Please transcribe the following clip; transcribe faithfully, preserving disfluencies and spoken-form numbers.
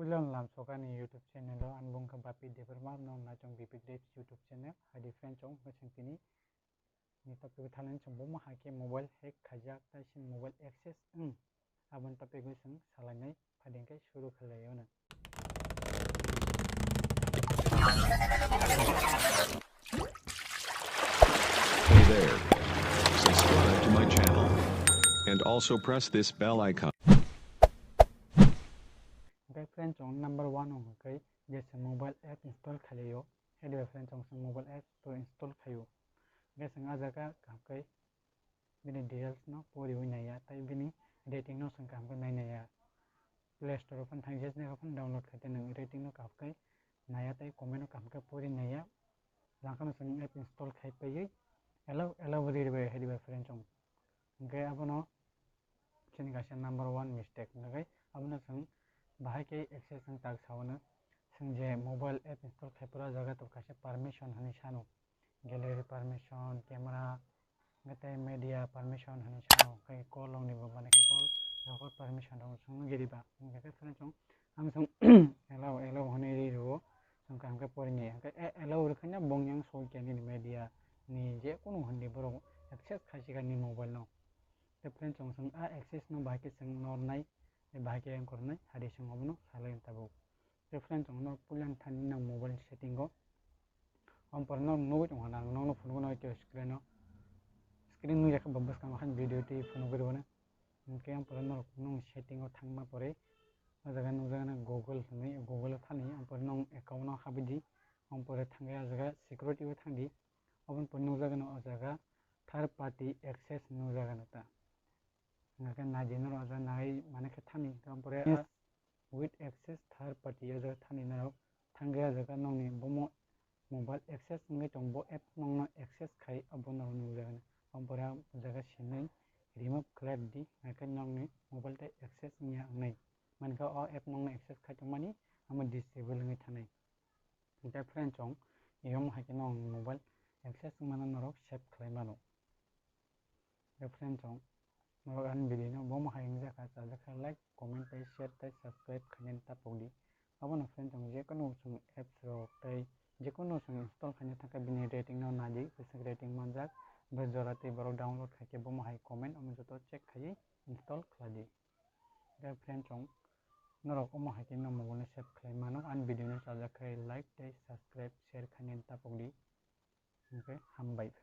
Puila lamsokani YouTube channel o, ang bungkha Bapi Debbarma, no nachong B P Grapes YouTube channel. Hadi friend chong, bwswng tini ni topic thalani chong bomo hai khe mobile hack khaijak, tai sin mobile access wng. Aboni topic bai chwng salainai, phading khe suru khlai ono. Hey there. Subscribe to my channel. And also press this bell icon. Hwnkhe friend chong number one o hwnkhe je se mobile app install khlaio, hwnkhe friend chong se mobile app to install khlaio. Hwnkhe chwng ah jaga kaham khe bini details no poriwi naiya, tei bini rating no chwng kaham khe nai naiya. Play Store o phano thang, je jaga phano download khai tei nwng rating no kaham khe naiya tei comment no kaham khe pori naiya. Langkhano chwng app install khai paiwi allow, allow ri bai hai ri bai friend chong. Hwnkhe abono chini kaisa number one mistake. Hwnkhe abono chwng bahai khe access wng tak sao no. Chwng je mobile app install khai phuru o jaga tongo kaisa permission hinwi sano. Gallery permission, camera, hwnkhe tei media permission hinwi sano, hwnkhe call rokni bo, mane khe call, record permission rok chwng nw giriba, hwnkhe khe phano chwng, ang chwng allow, allow hinwi ri rwo, chwng kaham khe porinai, hwnkhe a-, allow rwkhaina bong yang soi khe nini media ni je kunu hindi borok access khai si kha ni mobile no. Tei phano chwng, chwng a access no bahai khe chwng nornai, tei bahai khe ang kornai, hari chwng obono salai tabuk. Tei friend, chwng no puila thani nang mobile setting o. Ampore no nugwi tong hana, ang nokno phunukgwi no screen o. Screen nukya khe bo bwskango han video twi phunukgwi rwna. Hwnkhe ampore norok nung setting o thangma pore, o jaga nukjakgwi no Google hinwi, Google o thani, ampore nung account o habwi di. Ampore thangwi o jaga security o thangdi. Oboni pore nukjakgwi no o jaga third party access nukjakgwi no ta. Hwnkhe naidi norok o jaga nai mane khe thani, ampore with access third party o jaga thani norok thangwi o jaga nokni bomo mobile access wngwi tong, bo app nokno access khai abo norok nukjakgwi. Ampore o jaga sinwi remove khlai di, hwnkhe nokni mobile tei access wngya wngnai. Mankhe o app nokno access khai tongmani amo disable wngwi thanai. Hwnkhe friend chong, iyong hai khe nokni mobile access wngmano norok save khlai mano. Tei friend chong, norok ani video no bomo hai wngjakha, chajakha like, comment tei share tei subscribe khainani tapok di. Abono friend chong, jekunu chwng apps rok tei jekunu chwng install khaina thangkhe bini rating no naidi, bwswk rating manjak, bwswk jora tei borok download khaikhe bomo hai comment, omo joto check khaiwi install khlai di. Tei friend chong, norok omo hai khe no mobile no save khlai mano, ani video no chajakha like tei subscribe share khainani tapok di. Hwnkhe hambai.